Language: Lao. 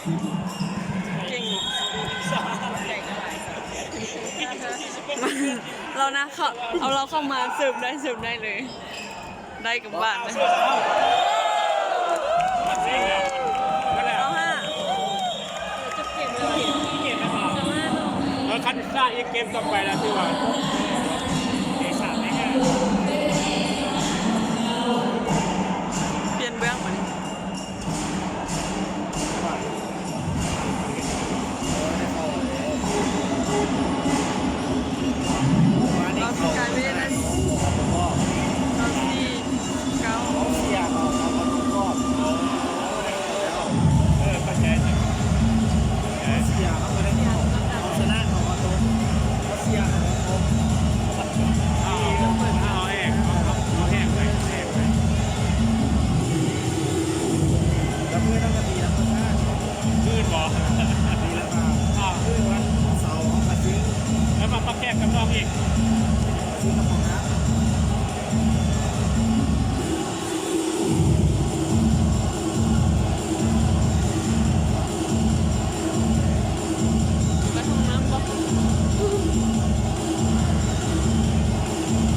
ເກັ່ງເນາະ ເຮົານະ ເຂົາ ເອົາລາວເຂົ້າມາເສີບໄດ້ ເສີບໄດ້ເລີຍ ໄດ້ກັບບ້ານເລີຍ ຊາວຫ້າ ເອີ ຄັນຊະນະອີກເກມຕໍ່ໄປແລ້ວ ຖືວ່າ